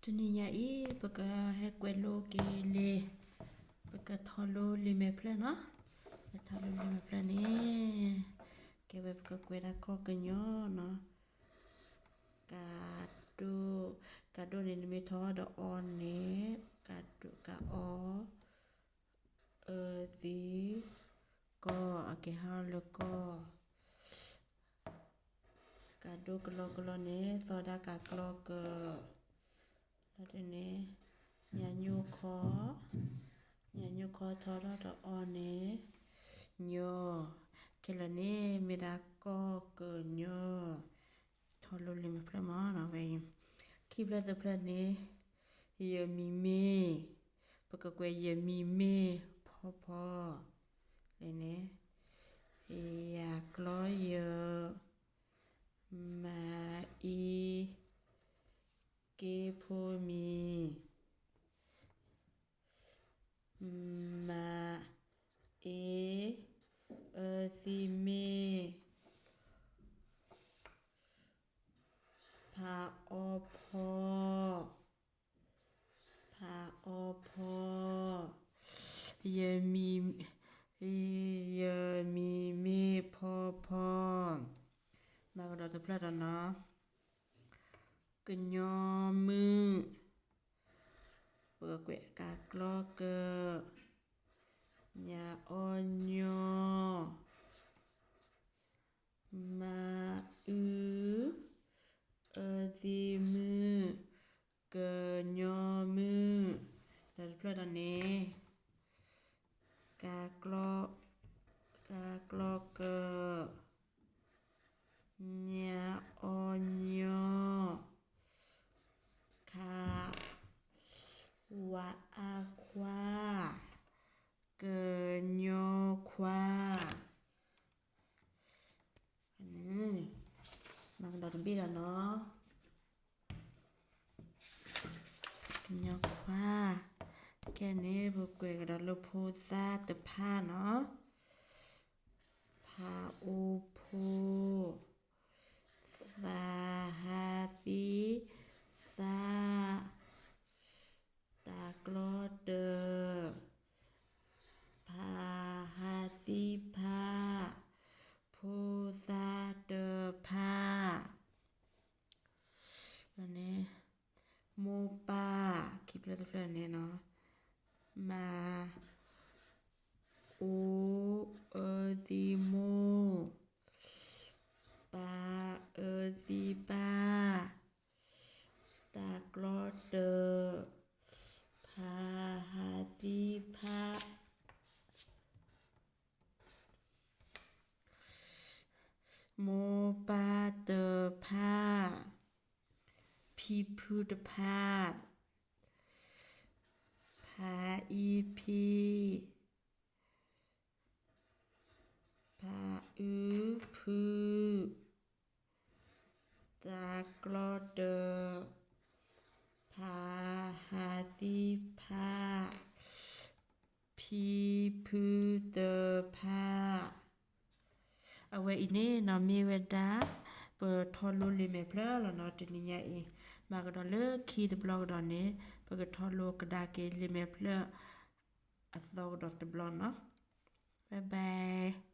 တနံၤညါအံၤ ပကဟဲကွဲးလိက့ၤလံာ်, ပကထီၣ်လိလံာ်မဲာ်ဖျၢၣ်နီၤ, ပကထီၣ်လိလံာ်မဲာ်ဖျၢၣ်န့ၣ်, ကဲဝဲပကကွဲးဒၣ်ကီၢ်ကညီနီၤ, ကးဒိၣ်, ကးဒိၣ်န့ၣ် နမ့ၢ်ထီၣ်ဒီးအီန့ၣ်, ကးဒိၣ်, ကအီ, အၢသံ, ကီၢ်, အကဲဟးလၢကီၢ် ကးဒိၣ်ကလီကလီန့ၣ် သီဒၣ်ကးကျီက, လီၤန့ၣ်, ညါညိၣ်ခီ, ညါညိၣ်ခီထီၣ်ဒီးအီန့ၣ်, ညီ, ခဲလၢာ်န့ၣ် မ့ၢ်ဒၣ်ကီၢ်ကညီ, ထီၣ်လိလံာ်မဲာ်ဖျၢၣ်မးနီၤဝဲအံၤ, ခံဖျၢၣ်တဖျၢၣ်န့ၣ်, ယမံၤမ့ၢ်, ပကကွဲးယမံၤမ့ၢ်ဖီဖီ, လဲန့ၣ်, ယၤကျီယ, မၤအံၤ, က့ဖိမံၤ, မၤအ့, အၢသံမ့ၢ်, ဖးအီဖီ, ဖးအီဖီ, ယမံၤ, ယမံၤမ့ၢ်ဖီဖီ, မၤကဒီးတဖျၢၣ်ဒီးနီၤ, ကညီမုၣ်, ပကကွဲးကးကျီက, ညါအီညီ, မၤအု, အၢသံမုၣ်, ကညီမုၣ်, ဒီးတဖျၢၣ်ဒီးန့ၣ်, ကးကျီ, ကးကျီက, ညါအီညီ, ခါ, ဝၤအါခွါ, ကညီခွါ, မၤကဒီးတဘ့ၣ်ဒီးနီၤ, ကညီခွါ, ခဲန့ၣ် ပကွဲးကဒီးလၢဖိသၣ်တဖၣ်နီၤ, ဖးအူဖိ, သးဟးသံ, သၣ်, တၢ်ကျီတၢ်, ဖးဟးသံဖၣ်, ဖိသၣ်တဖၣ်, န့ၣ်, မိၢ်ပၢ်, ခံဖျၢၣ်တဖျၢၣ်န့ၣ်နီၤ, မၤ အိ, အၢသံမိၢ်, ပၢ်အၢသံပၢ်, တၢ်ကျီတၢ်, ဖးဟးသံဖၣ်, မိၢ်ပၢ်တဖၣ်, ဖံဖုတဖၣ်, ဖးအံဖံ, ဖးအုဖု, တၢ်ကျီတၢ်, ဖးဟးသံဖၣ်, ဖံဖုတဖၣ်. အဝဲအံၤန့ၣ်နီၤ မ့ၢ်ဝဲဒၣ် ပထီၣ်လိလံာ်မဲာ်ဖျၢၣ်လီၤနီၤ တနံၤညါအံၤ. မၤကဒီးလၢခံတဘျီကဒီးန့ၣ် ပကထီၣ်လိကဒါက့ၤလံာ်မဲာ်ဖျၢၣ် အသီကဒီးတဘျီနီၤ. Bye bye.